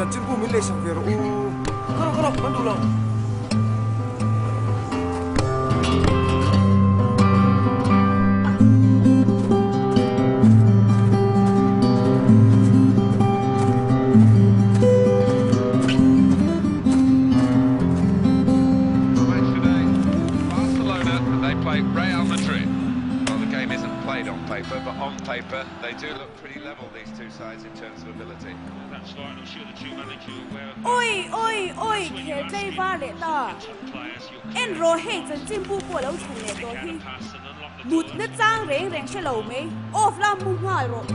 Chanchinbu min leisak ve rawh u. Ka rawh ka rawh, kan duh lo. Oi oi oi khel tlei var leh ta. En rawh hei chanchinbu pawh lo thlen leh tawh hi. Mutna chang reng reng hre lo mai. Off la mu nghal rawh.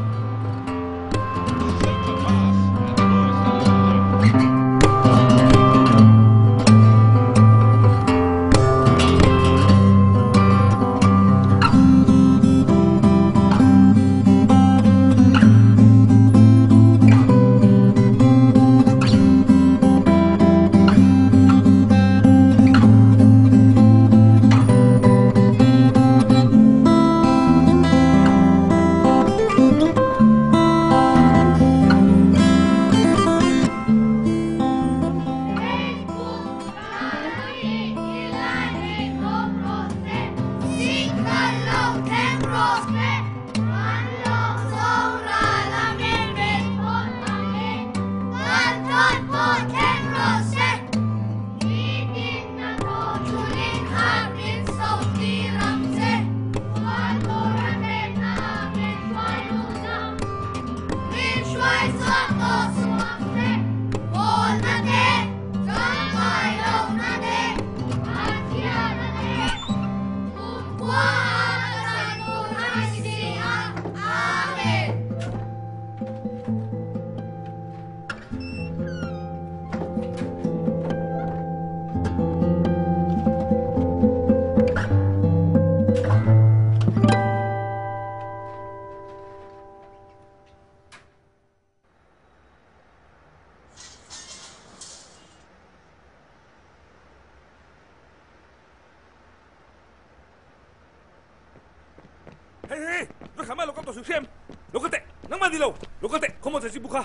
Hei hei, va kha mai lo kal tawh hrim hrim. Lo kal teh, nangmah ni lo, lo kal teh, khawmaw chanchinbu kha.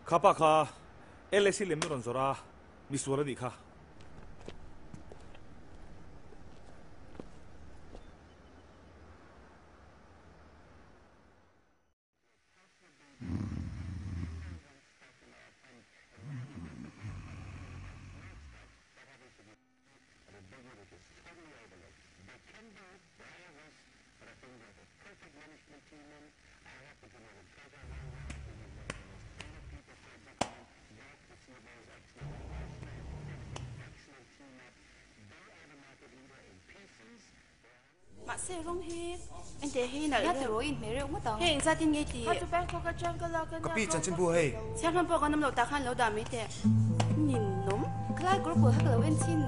Kha pa kha LSC lem na rawn zawrh a, misual a nih kha. Mahse rawng hi ente hi nalh deuh. Nia tiraw i inhmeh reuh ngawt ang. Hei engzat in nge tih? Ka pi chanchinbu hei. Chhiar hman pawh kan awm loh tah khan lo dah mai teh. Ninawm. Khalai kawr pawl kha ka lo en thin.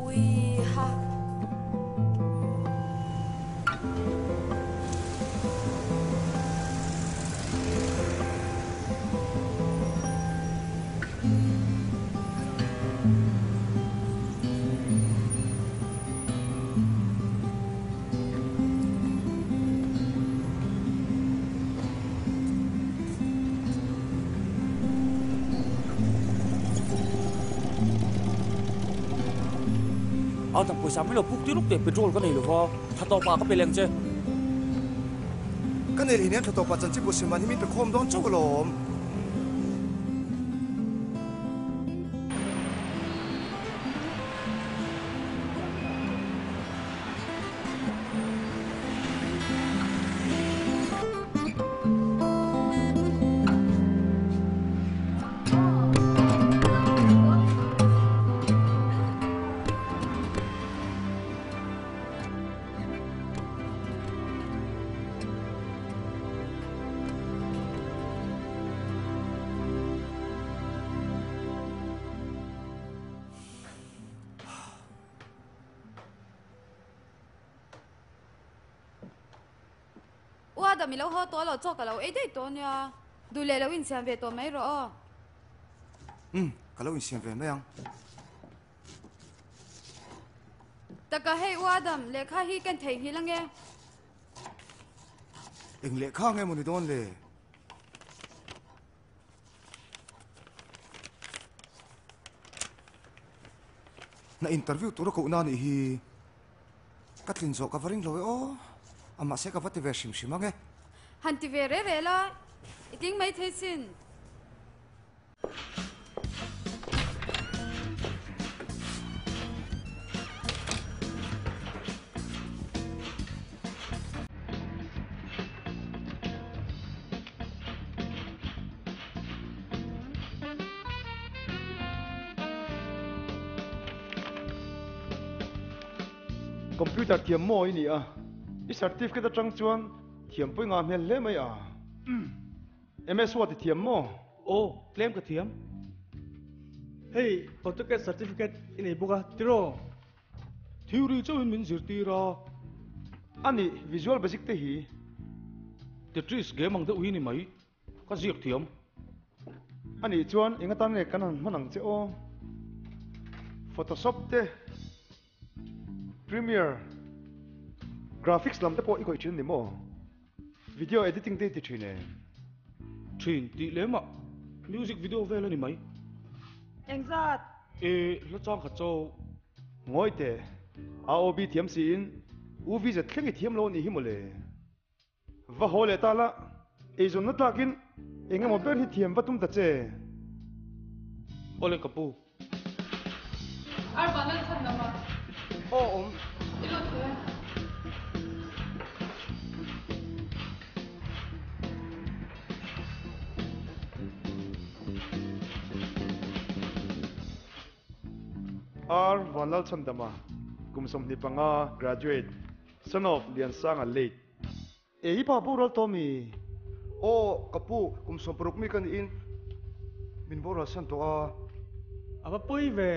Ui ha. A dang pawisa mai lo puk tir ruk teh petrol ka nei lo va, tha tawpah ka pe leng che. Ka nei hleinem tha tawpah chanchinbu siman hi min pe khawm dawn chauh alawm. U Adam i lo haw tawh lo chaw ka lo ei daih tawh ania duh leh lo insiam ve tawh mai rawh aw. Umm ka lo insiam ve mai ang. Taka hei U Adam lehkha hi ken theihnghilh ange. Eng lehkha nge maw ni dawn le? Hna interview tura kohna anih hi. Ka tlin zawh ka va ring lo e aw. A mahse ka va ti ve hrim hrim ang e. Han ti ve re re la, i tling mai thei sin. Computer thiam maw i ni a, i certificate atang chuan thiam pawh i ngah hmel hle mai a. MS Word i thiam maw? Aw, tlem ka thiam. Hei, AutoCAD certificate i nei bawk a, tiraw? Theory chauhin min zirtir a. A nih, Visual Basic te hi? Tetris game ang deuh hi ni mai. Ka ziak thiam. A nih chuan eng atan nge kan han hman ang che aw? Photoshop te, Premiere, graphics lam te pawh i khawih thin a ni maw? Video editing te i ti thin em? Thin tih lem ah music video vel a ni mai. Engzat? E, hla chang khat chaw. Ngawi teh, AOB thiam siin UVZ thleng i thiam lo a nih hi mawle. Va haw leh ta la, eizawnna tlakin eng emaw ber hi thiam va tum ta che. Awle ka pu. Arvan an chhan lam a. Aw awm. I lut thei a. R Vanlalchhandama, kum 25 graduate, son of Liansanga late. E i pa boral tawh mi? Aw ka pu, kum 60 mi ka niin min boral san tawh a. A va pawi ve,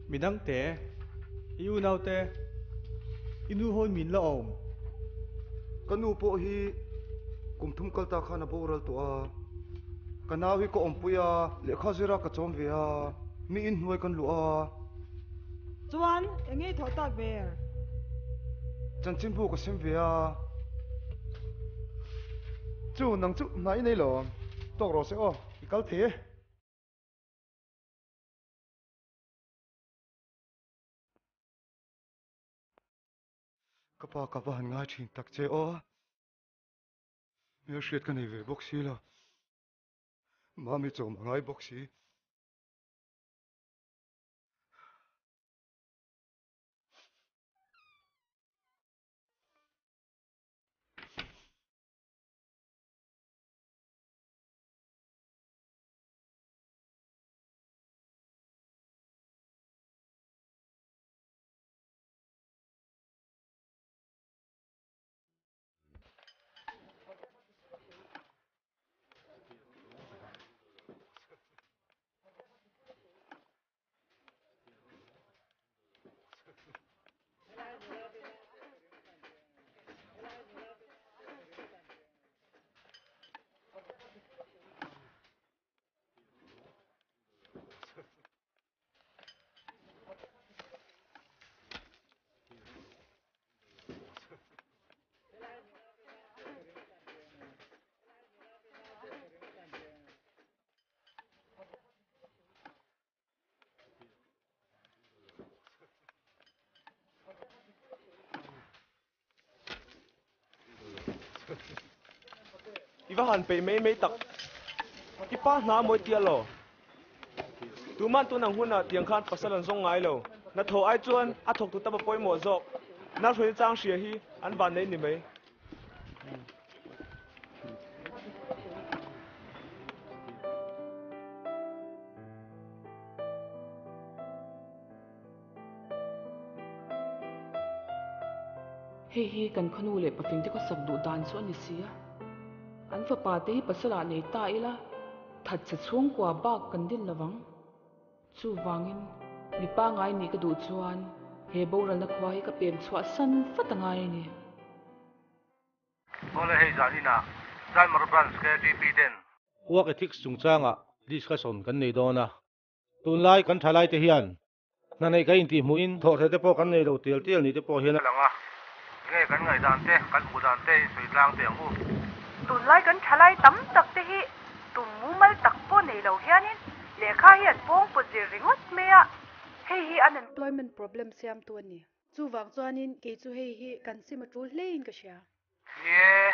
midang te, i unau te, i nu hawi min la awm. Ka nu pawh hi kum thum kal ta khan a boral tawh a, ka nau hi ka awmpui a, lehkha zira ka chawm ve a, mi inhnuai kan luh a. Chuan eng nge i thawh tak ber? Chanchinbu ka sem ve a. Chu nang chu hna i nei lo. Tawk rawh se aw, i kal thei e. Ka pa ka va han ngai thin tak che aw. Hmelhriat ka nei ve bawk si lo. Mami chawm a ngai bawk si. I va han peih mai mai tak. I pa hna mawi tia law. Tuman tun ang hunah tiang khan pasal an zawng ngai lo. Hnathawh ai chuan a thawktu tam a pawimawh zawk. Nalhruaina chang hria hi an van nei ni mai. Hei hi kan khawnu leh pafingte khawsak duh dan chu a ni si a. An fapa te hi pasal ah nei ta ila, thatchhe chhungkua bak kan din lovang. Chuvangin, mi pangngai nih ka duh chuan he boralna khua hi ka pem chhuah san fat a ngai a ni. Awle hei zan inah Zaimar Branch KTP ten. Work ethics chungchangah discussion kan nei dawn a, tunlai kan thalaite hian hna neih kan intihhmuhin thawhhreh te pawh kan nei lo tial tial ni te pawh hian a lang a, enge kan ngaihdan te, kan hmuh dan te i sawi tlang teh ang u. Tunlai kan thalai tam tak te hi tum mumal tak pawh nei lo hianin lehkha hi an pawng pawt zir ringawt mai a. Hei hi unemployment problem siamtu a ni. Chuvang chuanin kei chu hei hi kan sim a tul hlein ka hria. Ni e,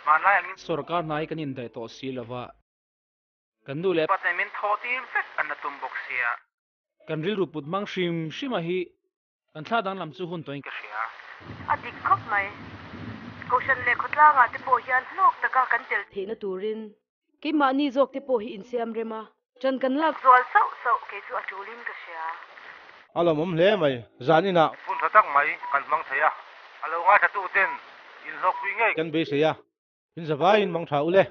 hmanlai angin. Sorkar hna hi kan indaih tawh si lova, kan nu leh pa ten min thawh tir vek an la tum bawk sia. Kan rilru put hmang hrim hrim a hi kan thla danglam chu hun tawhin ka hria. A dik khawp mai. Kohhran leh khawtlangah te pawh hian hlawk taka kan tel theihna turin keimahni zawk te pawh hi insiam rem a, ṭan kan lak zual sauh sauh kei chu a ṭulin ka hria. A lawmawm hle mai. Zan inah. Hun tha tak mai kan hmang thei a, a lo ngaithla ten inhlawkpui ngei. Kan beisei a, in zavaiin mang tha ule.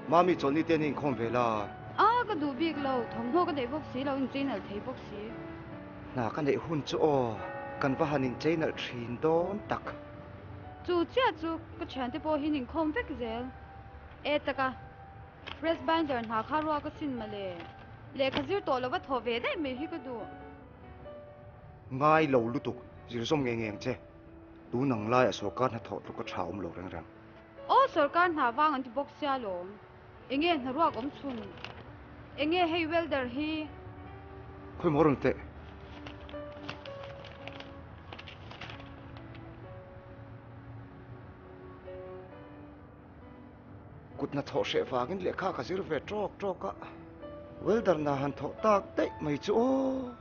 Mami chawlhni te an inkhawm ve la. A, ka duh bik lo, thawmhnaw ka neih bawk si lo, inchei nalh thei bawk si. Hna ka neih hun chu aw, kan va han inchei nalh thin dawn tak. Chu chiah chu ka thiante pawh hi ninkhawm vek zel. E taka, press binder hna kha ruak a sin mawle. Lehkha zir tawh lova thaw ve daih mai hi ka duh. Ngai lo lutuk, zir zawm ngei ngei ang che. Tun ang laiah sawrkar hnathawh tluk a tha awm lo reng reng. Aw sawrkar hna vang an ti bawk sia lawm. Enge hna ruak awm chhun? Enge hei welder hi? Khawi maw rawn teh? Kut hna thawh hreh vangin lehkha ka zir ve tawk tawk a, welder hna han thawh tak daih mai chu aw.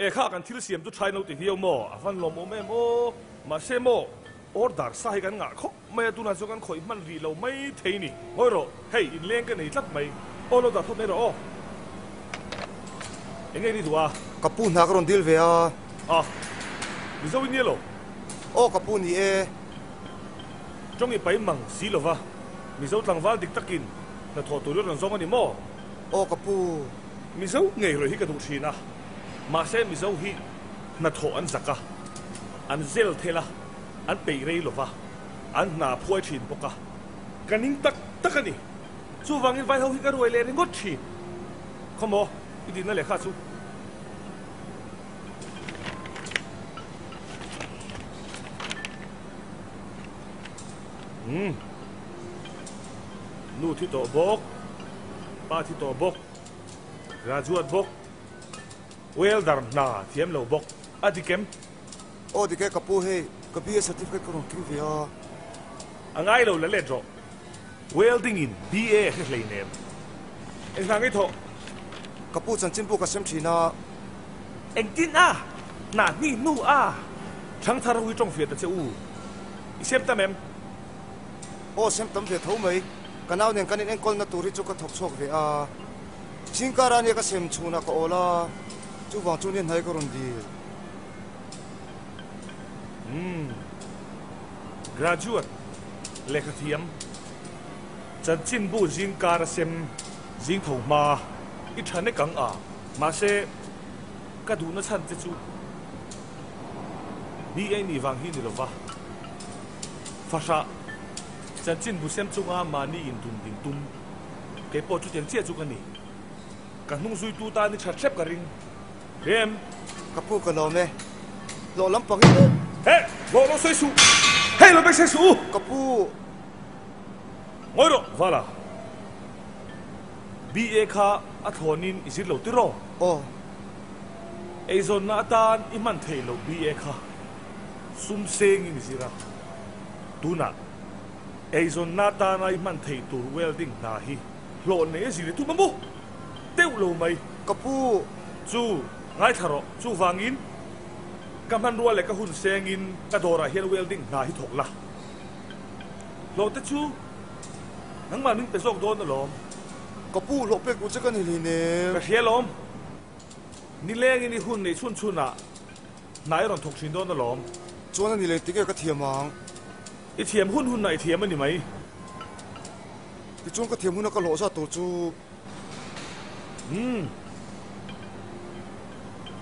E kha kan thil siam chu thain lo ti viau maw? A van lawmawm em aw. Mahse maw, order sa hi kan ngah khawp mai a, tunah chuan kan khawih hman rih lo mai thei ni. Ngawi rawh, hei inleng ka nei tlat mai. Aw lo dah thawt mai rawh aw. Eng nge ni duh a? Ka pu hna ka rawn dil ve a. A, Mizo i nia lo. Aw ka pu ni e. Tawng i pai mang si lova, Mizo tlangval dik takin hnathawh tur i rawn zawng a ni maw? Aw ka pu. Mizo ngei rawih hi ka duh thin a, mahse Mizo hi hnathawh an zak a, an zel thel a, an peih rei lova, an hna phuai thin bawk a, ka ning tak tak a ni. Chuvangin vaiho hi ka ruai leh ringawt thin. Khawmaw, i dinna lehkha chu. Umm. Nu thi tawh bawk, pa thi tawh bawk, graduate bawk, welder hna thiam lo bawk, a dik em? Aw dik e ka pu hei, ka BA certificate ka rawn keng ve a. A ngai lo la let rawh, welding in BA a hre hleinem. Eng hna ngei thawh? Ka pu chanchinbu ka sem thin a. Engtin a? Hna hnih hnu a? Thangthar ho hi tawng fiah ta che u. I sem tam em? Aw sem tam ve tho mai. Ka nau nen kan in enkawlna tur hi chu ka thawk chhuak ve a. Chhingkar a nia ka sem chhunah ka awl a, chuvang chu nia hnai ka rawn dil. Umm. Graduate lehkha thiam chanchinbu zingkar a sem zing tho hma i tha nek ang a. Mahse, ka duhna chhan che chu BA nih vang hi ni lova, fahrah chanchinbu sem chunga mahni indun ding tum kei pawh chutiang chiah chu ka ni. Ka hnung zuitu tan i tha hrep ka ring. Rem! Ka pu ka lawm e. Hlawh lampang hi. He! Hlawh lo sawi suh! Hei lo bek sawi suh u! Ka pu! Ngawi rawh, Vala. BA kha a thlawnin i zir lo tiraw? Aw. Eizawnna atan i hman theih loh BA kha sum sengin i zir a. Tunah eizawnna atana i hman theih tur welding hna hi hlawh nei a zir i tum a maw? Deuh lo mai. Ka pu. Chu, ngaithla rawh. Chuvangin ka hmanrua leh ka hun sengin ka dawrah hian welding hna hi thawk la. Hlawh te chu nangmah min pe zawk dawn alawm. Ka pu, hlawh pek tur che ka ni hlinem. Ka hria alawm. Nilengin i hun neih chhun chhunah hna i rawn thawk thin dawn alawm. Chuan a ni leh tinge ka thiam ang? I thiam hun hunah i thiam a ni mai. Tichuan ka thiam huna ka hlawh zat tur chu. Umm.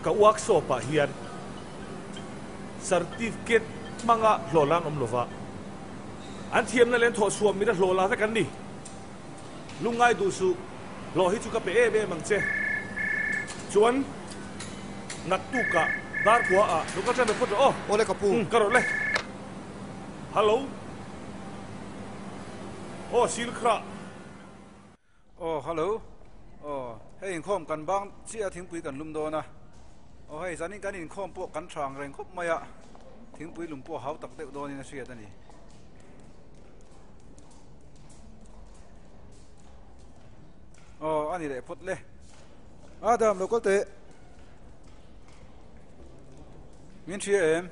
Ka workshop ah hian certificate hmanga hlawh la an awm lova, an thiamna leh an thawhchhuah mira hlawh la vek an ni. Lungngai duh suh, hlawh hi chu ka pe em em ang che. Chuan naktukah darkua ah lo kal tan ve phawt rawh aw. Awle ka pu. Umm ka rawh le. Hallo. Aw Silkhrah. Aw hallo. Aw hei inkhawm kan bang chiah a thingpui kan lum dawn a. Aw hei zanin kan inkhawm pawh kan tha ang reng khawp mai a, thingpui lum pawh hau tak deuh dawnin a hriat a ni. Aw a ni leh phawt le. Adam lo kal teh. Min hria em?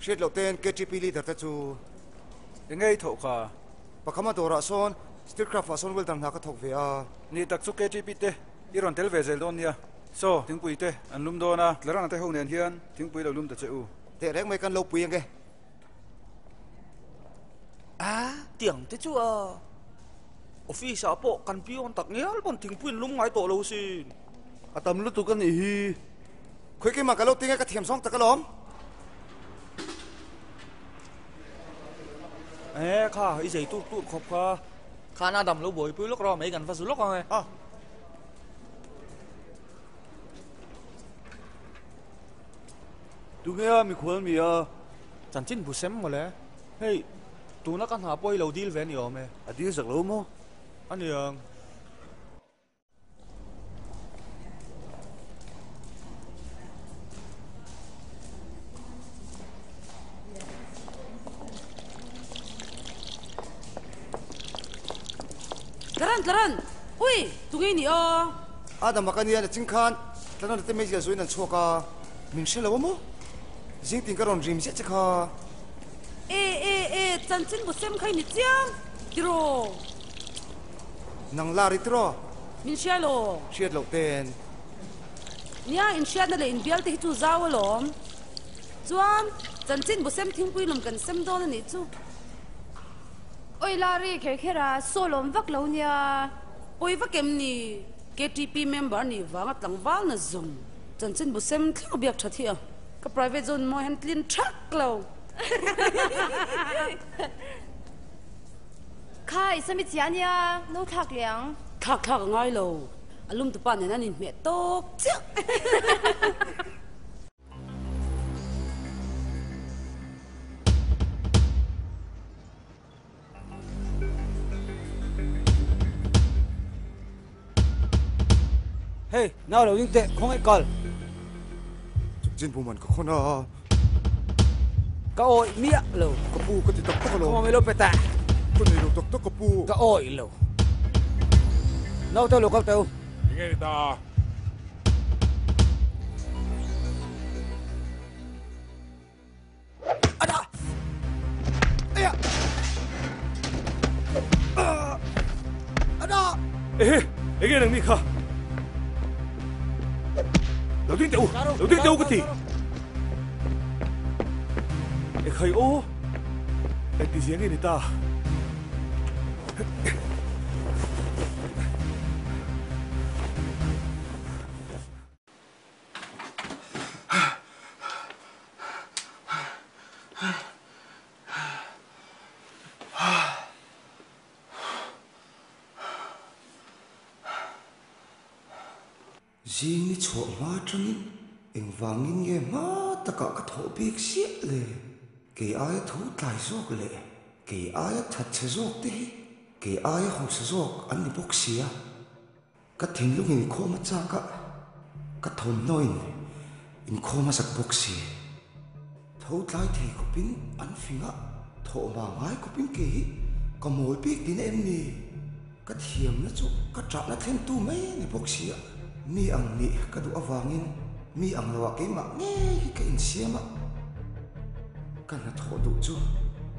Hriat loh ten KTP leader te chu. Enge i thawh kha? Pakhama dawrah sawn Steelcraft ah sawn welder hna ka thawk ve a. Ni tak chu KTP te i rawn tel ve zel dawn nia. Saw, thingpui te an lum dawn a, Tlarana te ho nen hian thingpui lo lum ta che u. Teh reng mai kan lo pui ange. A, tiang te chu a. Office ah pawh kan pion tak ngial pawn thingpui an lum ngai tawh lo sin. A tam lutuk a nih hi. Khawi keimah ka lo tinge ka thiam zawng tak alawm. E kha i zei tur tur khawp kha. Khan a dam lo buaipui lawk rawh mai kan va zu lawk ang e. A. Tunge a mikhual mi a? Chanchin bu sem mawle. Hei, tuna ka hna pawh hi lo dil ve a ni awm e. A dil zak lo maw? A niang. Tlaran, tlaran! Ui, tunge i nih aw? Adam a ka nia, nachin khan Tlanawna te meizial zuin an chhuak a, min hre lo a maw? Zingtin ka rawn rim ziah che kha. E, e, e, chanchin bu sem kha i ni chiang tiraw? Nang la ri tiraw? Min hria lo. Hriat loh ten. Nia, inhriatna leh inbial te hi chu zau alawm. Chuan, chanchin bu sem thingpui lawm kan sem dawn a nih chu. Oi la ri kher kher a, saw lawm vak lo nia. Pawi vak em ni? KTP member nih vanga tlangval na zawng chanchin bu sem thleng a biak tha thi a. Ka private zone mawi han tlin thak lo. Khai, Sami chiah ania, no thlak leh ang. Thlak thlak a ngai lo, a lum tupa nen an inhmeh tawk chiah. Hey, nau lo ding teh, khawngaih kal. Chanchin bu man ka khawn a. Ka awih miah lo. Ka pu ka ti tak tak alawm. Khawngaih mai lo pe ta. Ka nei lo tak tak ka pu. Ka awih lo. Naute lo kal teh u. Enge ni ta? Ehe, enge nang ni kha? Lo ding teh u, lo ding teh u ka ti. E khai aw, engti zia nge ni ta? Zing ni chhuah hma atangin engvangin nge hma takah ka thawh bik siah le? Kei aia tho tlai zawk leh kei aia thatchhe zawk te hi kei aia hausa zawk an ni bawk sia. Ka thinlung inkhawm a chak a, ka thawmhnaw in inkhawm a zak bawk si. Tho tlai thei khawpin an fing a, thawhma ngai khawpin kei hi ka mawl bik tina em ni? Ka thiamna chu ka ṭahna thlentu mai ni bawk si a, mi ang nih ka duh avangin mi ang loah keimah ngei hi ka insiam a, ka hnathawh duh chu.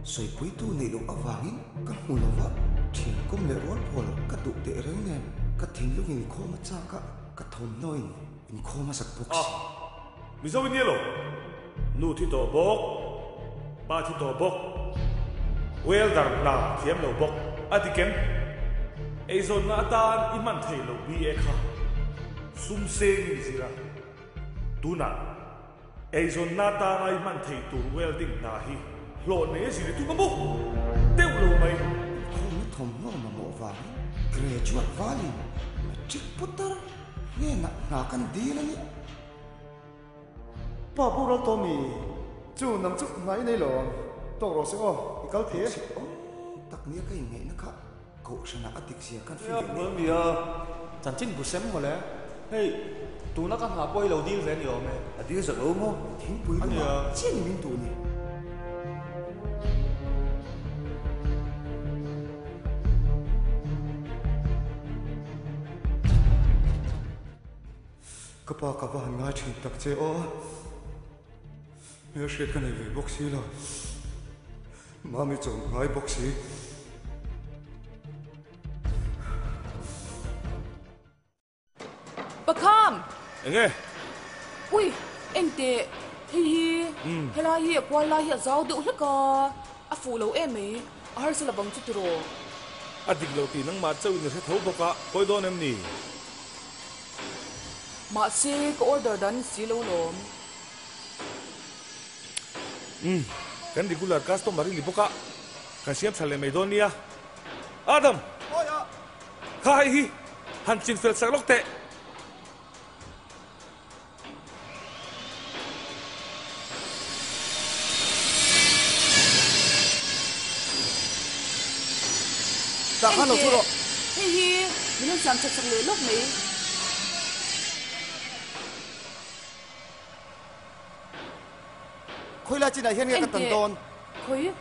Sawipuitu neih loh avangin ka hmu lo va, thian kawm leh rual pawl ka duh teh reng nen ka thinlung inkhawm a chak a, ka thawmhnawin inkhawm a zak bawk si. Mizo i nia lo, nu thi tawh bawk, pa thi tawh bawk, welder hna thiam lo bawk a ti kem. Eizawnna atan i hman thei lo BA kha sum sengin i zir a, tunah eizawnna atana i hman theih tur welding hna hi hlawh nei a zir i tum a maw? Deuh lo mai. Inkhawmna thawmhnaw mamawh vangin graduate valin matric putar hnenah hna kan dil a ni. Pa boral tawh mi chu nang chu hna i nei lo ang tawk rawh se aw i kal thei e. Awm tak nia ka inngaihna kha kohhranah a dik zia kan feel leh nen. Mia chanchin bu sem mawle hei tuna ka hna pawh i lo dil ve ni awm e. A dil zak lo maw? Thingpui lumah chian i min duh ni. Ka pa ka va han ngai thin tak che aw. Hmelhriat ka nei ve bawk si lo. Mami chawm ngai bawk si. Pakham! Enge? Ui, engteh, hei hi, helai hi a kual lai hi a zau deuh hlek a, a fuh lo em mai, a harsa lovang chu tiraw? A dik lo tih nangmah chauhin i hre tho bawk a, pawi dawn em ni? Mahse, ka order dan ni si lo lawm. Umm, kan regular customer i ni bawk a, kan siam tha leh mai dawn nia. Adam! Kha hei hi han chin fel sak lawk teh. Tah khan lo thu rawh. Hei hi min rawn siam that sak leh lawk mai. Khawi lai chinah hian nge ka tan dawn? Khawi?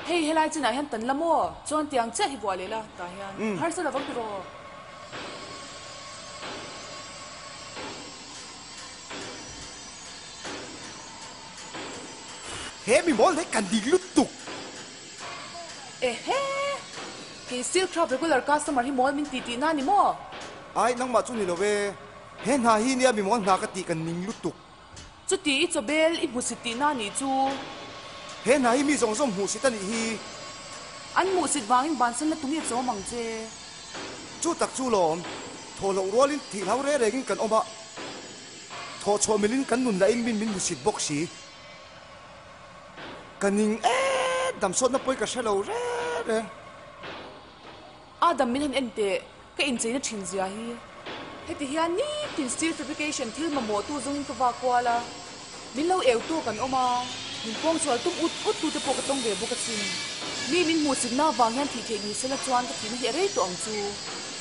Hei helai chinah hian tan la maw? Chuan tiang chiah hi vuah leh la tah hian harsa lovang tiraw? He mi mawl hi kan dik lutuk. Ehe! Kei Steel Craft regular customer hi mawl min ti tihna a ni maw? Ai, nangmah chu ni lo e. He hna hi nia mi mawl hna ka tih kan ning lutuk. Chuti i chawbel i hmusit tihna a nih chu. He hna hi mi zawng zawng hmuhsit a nih hi. An hmuhsit vangin bansan la tunge chawm ang che. Chu tak chu lawm. Thawh loh rualin thih hlau reng rengin kan awm a. Thawh chhuah milin kan nun lahin min min hmusit bawk si. Ka ning e, damsawtna pawi ka hre lo reng reng. Adam min han en teh, ka incheina thin zia hi. Heti hian nitin steel fabrication thil mamawhtu zawngin ka vak kual a, min lo eutu kan awm a, min pawngsual tum ut ut tute pawh ka tawng ve bawk asin. Mi min hmuhsitna avang hian thih theih ni sela chuan ka thihna hi a rei tawh ang chu.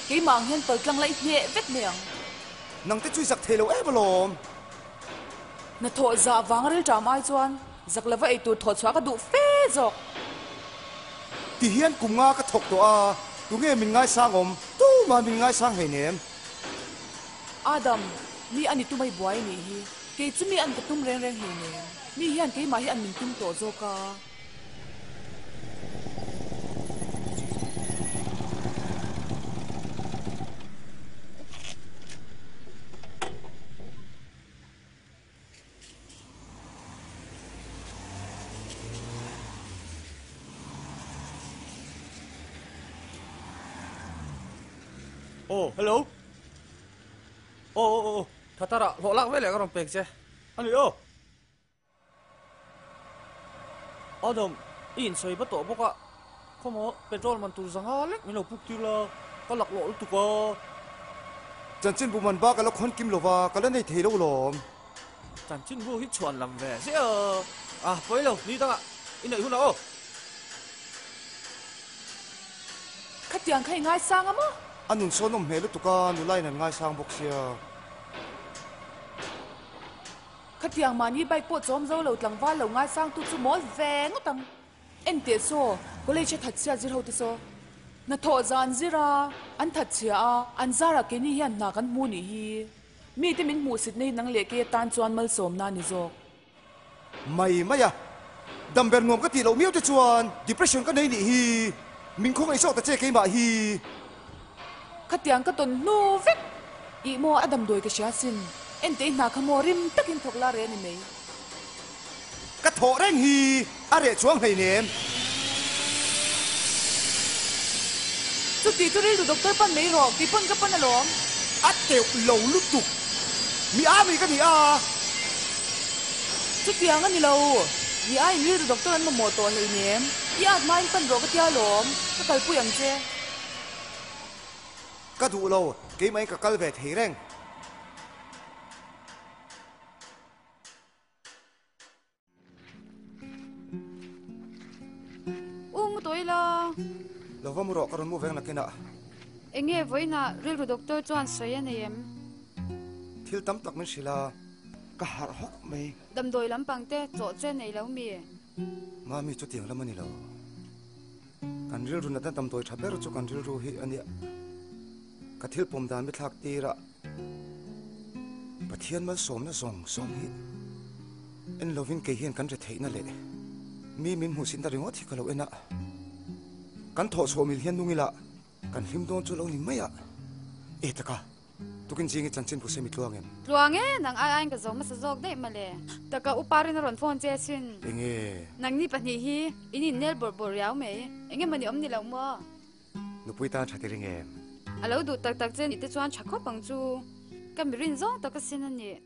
Keimah ang hian paltlang la i hneh vek mai ang. Nang te chu i zak thei lo em alawm. Hnathawh zah vang rilṭam ai chuan zak lova ei tur thawh chhuah ka duh fe zawk. Ti hian kum nga ka thawk tawh a, tunge min ngaisang awm? Tumah min ngaisang hleinem. Adam, mi a ni tumai buai a nih hi. Kei chu mi an ka tum reng reng hleinem. Mi hian keimah hi an min tum tawh zawk a. Aw, hello. Aw, aw, aw, Thatara, hlawh lak veleh ka rawn pek che. A ni aw. Adam, i insawi va tawh bawk a, khawmaw petrol man tur zanga lek min lo puk tir la, ka laklawh lutuk a. Chanchinbu man ba ka la khawn kim lova, ka la nei thei lo lawm. Chanchinbu hi chhuan lam ve ziah a, a pawi lo, ni dangah i neih hunah aw. Khatiang kha i ngaisang a maw? A nun sawn awm hmel lutuk a, nula in an ngaisang bawk sia. Khatiang mahni bike pawh chawm zo lo tlangval lo ngaisangtu chu mawl ve ngawt ang. Enteh saw, college a thatchhia zir ho te saw. Hnathawh zan zir a, an thatchhia a, an zarah keini hian hna kan hmu nih hi. Mite min hmuhsit na hi nang leh kei atan chuan malsawmna a ni zawk. Mai mai a. Dam ber nuam ka tih loh miau te chuan depression ka nei nih hi. Min khawngaih zawk ta che keimah hi. Khatiang ka tawn hnu vek. Ih maw a damdawi ka hria sin. Entei hna kha maw rim takin thawk la reh a ni mai. Ka thawh reng hi a reh chuang hleinem. Chuti chu rilru doctor pan mai rawh, kei pawn ka pan alawm. A teuh lo lutuk. Mi a mi ka ni a. Chutiang a ni lo. Mi aiin rilru doctor an mamawh tawh hleinem. I at hmain pan rawh ka tia alawm. Ka kalpui ang che. Ka duh lo, keimahin ka kal ve thei reng. U mu tawh ila. Lo va mu rawh ka rawn mu veng nakinah. Enge vawiinah rilru doctor chuan sawi a nei em? Thil tam tak min hrilh a, ka harh hawk mai. Damdawi lampang te chawh che nei lo mi? Mami chutiang lam a ni lo. Kan rilru natna damdawi tha ber chu kan rilru hi a nia. Ka thil pawm dan mi thlak tir a, Pathian malsawmna zawng zawng hi en lovin kei hian kan retheihna leh mi min hmuhsitna ringawt hi ka lo en a. Kan thawhchhuah mil hian nung ila kan hlim dawn chu lo ni mai a. E taka, tukin zing i chanchin bu semi tluang em? Tluang e, nang ai aiin ka zo hmasa zawk daih mawle. Taka upa rin a rawn phone che asin. Enge? Nangni pahnih hi in innel bawrh bawrh riau mai. Enge mawni awm ni loh maw? Nupui tan tha tir nge? A lo duh tak tak che nih te chuan tha khawp ang chu. Ka mi rin zawng tak asin a ni.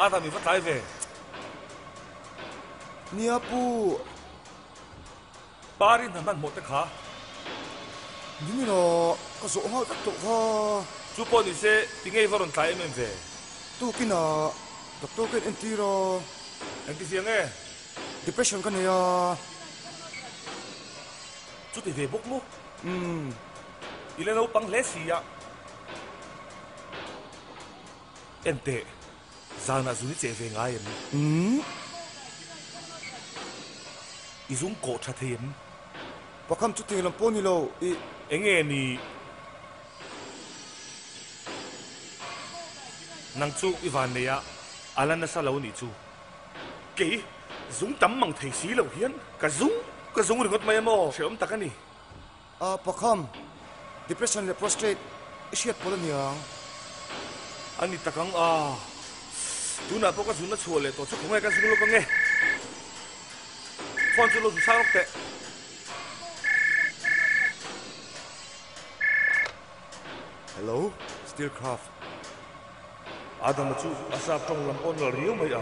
Adam i va tlai ve. Nia pu. Pari hna hmanhmawh te kha. Ni lo, ka zawh nghal vek tawh kha. Chu pawh ni se, ti ngei va rawn tlai em em ve. Tukinah doctor ka in entir a. Engti zia nge? Depression ka nei a. Chuti ve bawk maw? Umm. I la naupang hle si a. Enteh, zanah zun i cheh ve ngai em? Umm. I zung kawh tha thei em? Pakham chuti lam pawh ni lo i. Enge ni? Nang chu i van nei a, a la nasa lo nih chu. Kei, zung tam mang thei si lo hian ka zung ka zung ringawt mai a maw? Hrehawm tak a ni. A pakham, depression leh prostrate i hriat pawl a niang. A ni tak ang a, tunah pawh ka zunna chhuah leh tawh chu khawnge ka zung lawk ange. Phone chu lo zu sang lawk teh. Hello, Steelcraft. Adama chu a sap tawng lam pawh nal riau mai a,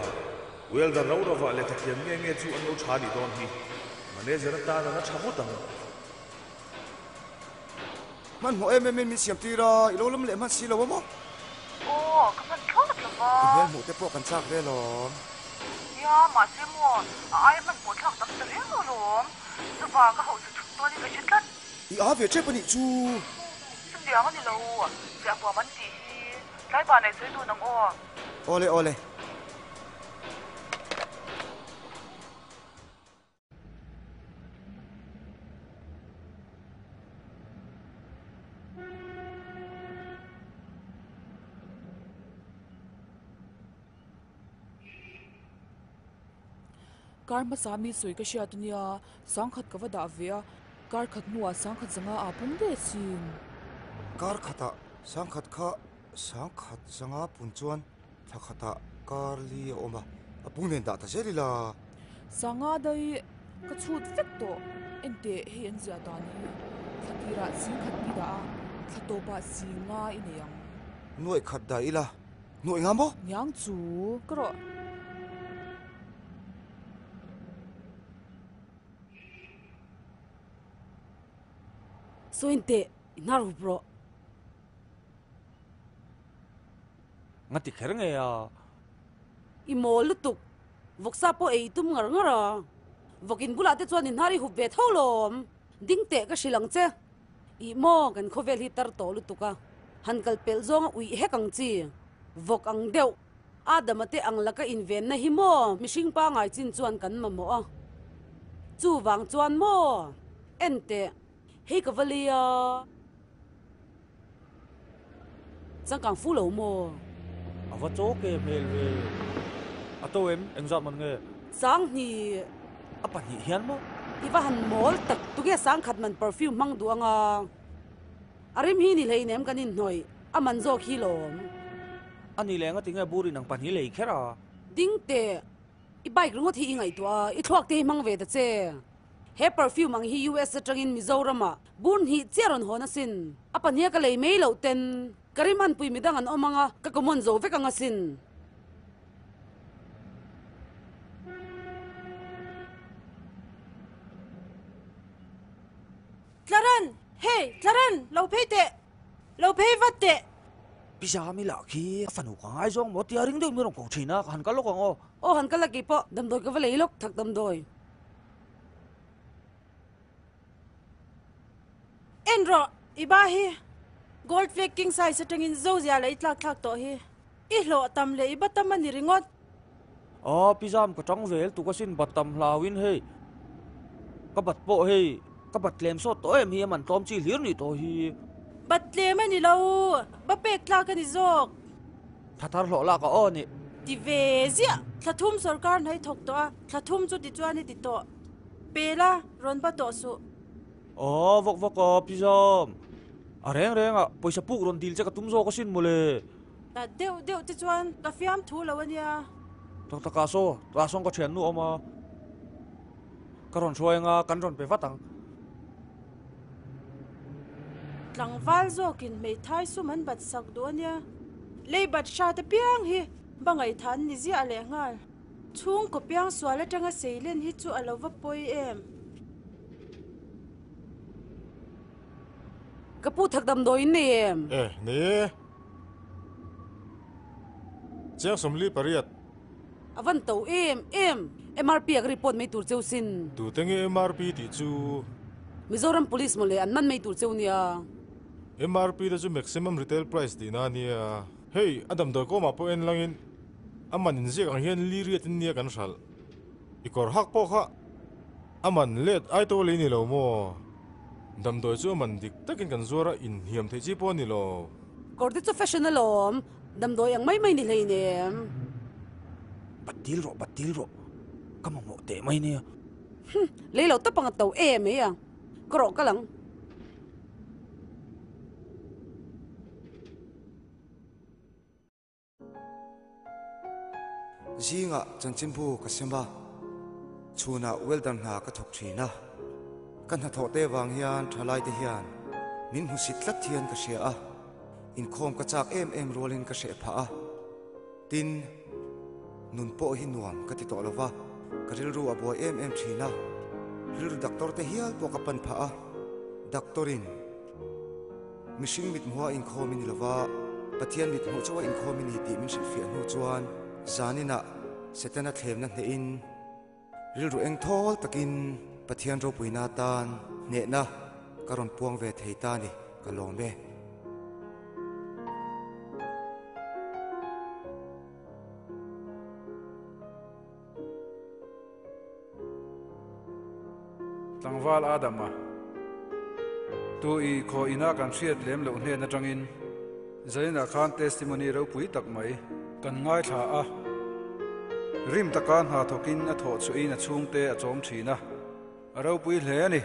welder ro rovah lehkha thiam nge nge chu an lo tha nih dawn hi. Manager atan an a tha ngawt ang. Hmanhmawh em em in min siam tir a, i lo lam leh hman si lo a maw? Aw, ka hman thlawt lo va. I hmel hmuh te pawh kan chak ve alawm. Nia, mahse maw, a aia hmanhmawh thlak dang ta riau alawm. Chuvang ka hausa thut dawn in ka hre tlat. I a ve tep a nih chu. Chutiang a ni lo, chiahpuam an tih hi tlaiban ei sawi dun ang aw. Awle awle. Kar hmasa mi sawi ka hriat ania, sangkhat ka va dah ve a, kar khat hnuah sangkhat zanga aa pung ve sin. Kar khatah sangkhat kha sangkhat zanga pun chuan thla khatah kar li a awm a, a pung nen dah ta zel ila. Sanga daih ka chhut vek tawh, enteh hei an ziah dan hi thla tirah singkhat i dah a, thla tawpah singa i nei ang. Nuaih khat dah ila. Nuaih nga maw? Niang chu ka rawh. Sawi teh, i hnar hup rawh. Nga ti kher nge a? I mawl lutuk. Vawksa pawh ei i tum ngar ngar a. Vawkin bulah te chuan i hnar i hup ve tho lawm. Ding teh ka hrilh ang che. Ih maw kan khawvel hi tar tawh lutuk a, han kal pelh zawnga uih hek ang chi, vawk ang deuh, Adama te ang laka invenna hi maw mihring pangai chin chuan kan mamawh a, chuvang chuan maw en teh hei ka va lei a, changkang fu lo maw? A va chaw ke hmel ve. A to em? Engzat man nge? Sanghnih. A pahnih hian maw? I va han mawl tak, tunge sangkhat man perfume hmang duh anga? A rim hi ni hleinem kan inhnawih, a man zawk hi lawm. A ni leh engati nge bur in ang pahnih lei kher a? Ding teh, i bike ringawt hi i ngaihtuah a, i thluak te hi hmang ve ta che. He perfume ang hi US atangin Mizoramah bur hnih chiah rawn hawn asin. A pahniha ka lei mai loh ten ka rim anpui midang an awm anga ka common zo vek ang asin. Tlaran! Hey! Tlaran! Lo phei teh! Lo phei vat teh! Pi Zami lah khi a fanu ka ngaizawng maw tia ring deuh min rawn ko thin a, ka han kal lawk ang aw. Aw han kal a keipawh damdawi ka va lei lawk thak damdawi. En rawh, i ba hi Gold Flake King size atangin zo zia leh i tlak thlak tawh hi. I hlawh tam leh i ba tam a ni ringawt. Aw, Pi Zam ka tang vel tuk asin bat tam hlauin hei. Ka bat pawh hei, ka bat tlem sawt tawh em hi a man tlawm chi hlir nih tawh hi. Bat tlem a ni lo, ba pek tlak a ni zawk. Thla thar hlawh lak a aw ni. Ti ve ziah, thla thum sorkar hna i thawk tawh a, thla thum chu tichuan i ti tawh. Pe la, rawn ba tawh suh. Aw, vawk vawk a, Pi Zam. A reng reng ah, pawisa puk rawn dil che ka tum zawk asin mawle. Ta deuh deuh te chuan ka fiam thu lo a nia. Tak tak ah saw, tah sawn ka thian nu awm a. Ka rawn hruai anga kan rawn pe vat ang. Tlangval zawkin hmeithai sum an bat sak duh a nia. Lei bat hrat apiang hi ba ngaihthah an ni ziah lehnghal. Chhungkaw piang sual atanga seilen hi chu a lo va pawi em? Ka pu thak damdawi in nei em? E, nei e. Chiang 48. A van to em em. MRP a ka report mai tur cheu sin. Tute nge MRP tih chu? Mizoram Police mawle an man mai tur cheu nia. MRP te chu Maximum Retail Price tihna a nia. Hei, a damdawi kawmah pawh en langin a man inziak ang hian li riat in nia kan hralh. I kawr hak pawh kha a man let ai to lei ni lo maw? Damdawi chu a man dik takin kan zuar a, inhniam theih chi pawh a ni lo. Kawr te chu fashion alawm, damdawi ang mai mai ni hleinem. Bat dil rawh, bat dil rawh, ka mamawh teh mai nia. Hum, lei lo tap ang a to em mai a, ka rawh kal ang. Zingah chanchinbu ka sem a, chhunah welder hna ka thawk thin a. Ka hnathawh te vang hian thalaite hian min hmusit tlat hian ka hria a, inkhawm ka chak em em rualin ka hreh phah a. Tin, nun pawh hi nuam ka ti tawh lo va, ka rilru a buai em em thin a. Rilru doctor te hial pawh ka pan phah a, doctor in. Mihring mithmuha inkhawm i ni lova, Pathian mithmuh chauha inkhawm i ni tih min hrilhfiah hnu chuan zaninah Setana thlemna hnehin rilru eng thawl takin Pathian ropuina atan hnehna ka rawn puang ve thei ta ni, ka lawm e. Tlangval Adama, Tu i khaw ina kan hriat lem loh hnen atangin Zainah khan testimony ropui tak mai kan ngaithla a. Rim taka hna thawkin a thawh chhuahin a chhungte a chawm thin a, a ropui hle a ni.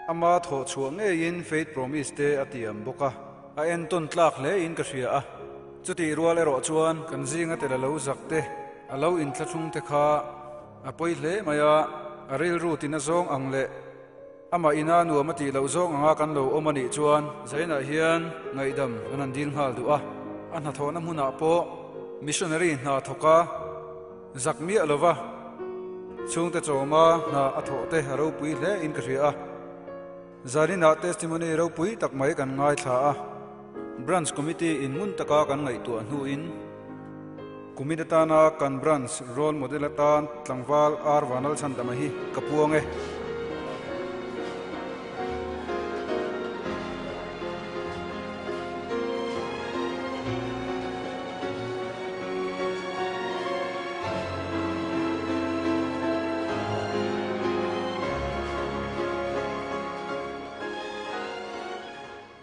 Ama thawh chhuah ngeiin faith promise te a tiam bawk a, a entawn tlak hlein ka hria a. Chutih rual erawh chuan kan zinga tel a lo zak te, a lo inthlahrung te kha a pawi hle mai a, a rilru tina zawng ang leh amah ina nuam a tih loh zawng anga kan lo awm a nih chuan Zainah hian ngaihdam kan han dil nghal duh a. A hnathawhna hmunah pawh missionary hna thawk a zak miah lo va, chhungte chawma hna a thawh te a ropui hle in ka hria a. Zaninah testimony ropui tak mai kan ngaithla a. Branch Committee in ngun taka kan ngaihtuah hnuin kumin atana kan Branch role model atan tlangval R Vanlalchhandama hi ka puang e.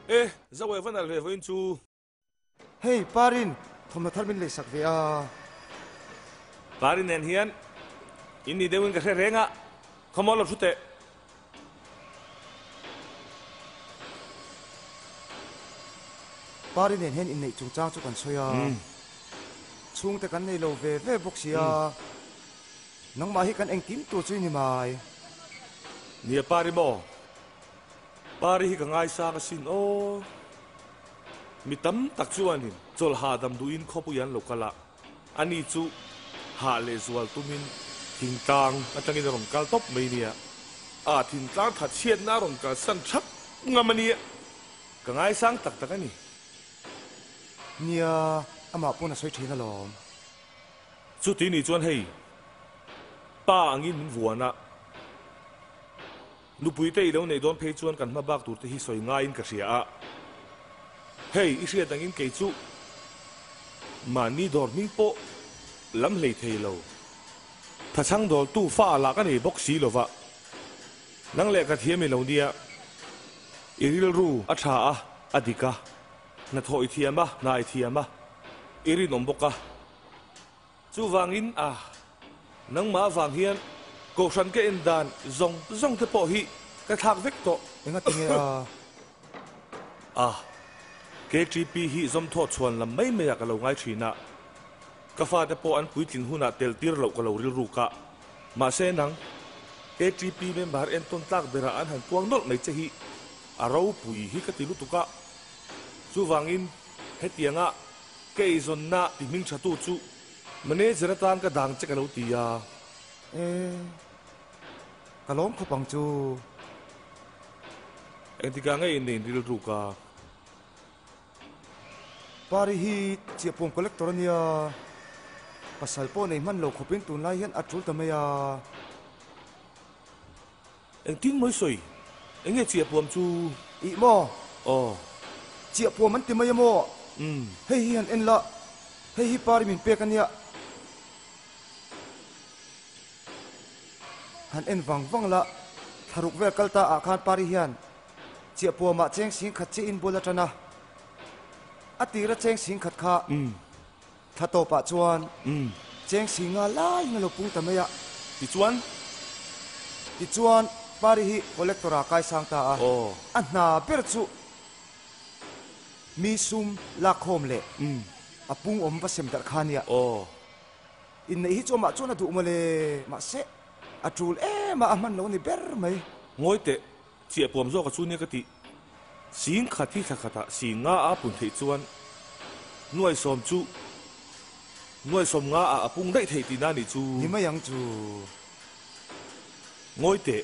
E, Zauai va nalh ve vawiin chu. Hei Parin, Thawmhnaw thar min leisak ve a. Pari nen hian in ni deuhin ka hre reng a, khawmaw lo thu teh. Pari nen hian inneih chungchang chu kan sawi a, chhungte kan nei lo ve ve bawk si a, nangmah hi kan engkim tur chu i ni mai. Nia Pari maw? Pari hi ka ngaisang asin aw. Mi tam tak chuanin chawlh hahdam duhin khawpui an lo kal a, ani chu hah leh zual tumin thingtlang atangin a rawn kal tawp mai nia. A thingtlang that chhiatna a rawn kalsan thap ngam a nia. Ka ngaisang tak tak a ni. Nia, amah pawn a sawi thin alawm. Chuti nih chuan hei, pa angin min vuan a. Nupui te i lo neih dawn phei chuan kan hma bak tur te hi sawi ngaiin ka hria a. Hei, i hriat angin kei chu mahni dawr hming pawh lam hlei thei lo. Thachhang dawltu fa lah ka nei bawk si lo va. Nang leh ka thiam i lo nia. I rilru a tha a, a dik a. Hnathawh i thiam a, hna i thiam a. I rinawm bawk a. Chuvangin a, nangmah avang hian Kohhran ka en dan zawng zawng te pawh hi ka thlak vek tawh. Enga ti nge a? A, KTP hi zawmthaw chhuan lam mai mai ah ka lo ngai thin a, ka fate pawh an puitlin hunah tel tir loh ka lo rilruk a. Mahse nang, KTP member entawn tlak berah an han puang nawlh mai che hi a ropui hi ka ti lutuk a. Chuvangin hetianga Ka eizawnna ti hming thatu chu manager atan ka dang che ka lo ti a. E, ka lawm khawp ang chu. Engtikah nge inneih rilru ka? Pari hi chiahpuam collector a nia, pasal pawh nei hman lo khawpin tunlai hian a tul ta mai a. Engtin mawi sawi? Enge chiahpuam chu? Ih maw? Aw. Chiahpuam an ti mai a maw? Umm. Hei hi han en la, hei hi pari min pek a nia. Han en vang vang la, thlaruk vel kal ta ah khan pari hian chiahpuamah cheng sing khat chiah in bul a tan a. A tira cheng sing khat kha Thla tawpah chuan cheng si nga laiin a lo pung ta mai a. Tichuan? Tichuan Pari hi collector ah kai sang ta a. A hna ber chu mi sum lakkhawm leh a pung awm va sem darh kha nia. Inneih hi chu amah chuan a duh mawle, mahse a tul em a, a hman lo ni ber mai. Ngawi teh, Chiahpuam zawk a chu nia ka tih. Sing khat hi thla khatah sing nga a pun theih chuan nuaisawm chu nuaisawm nga ah a pung daih theih tihna nih chu. Ni mai ang chu. Ngawi teh,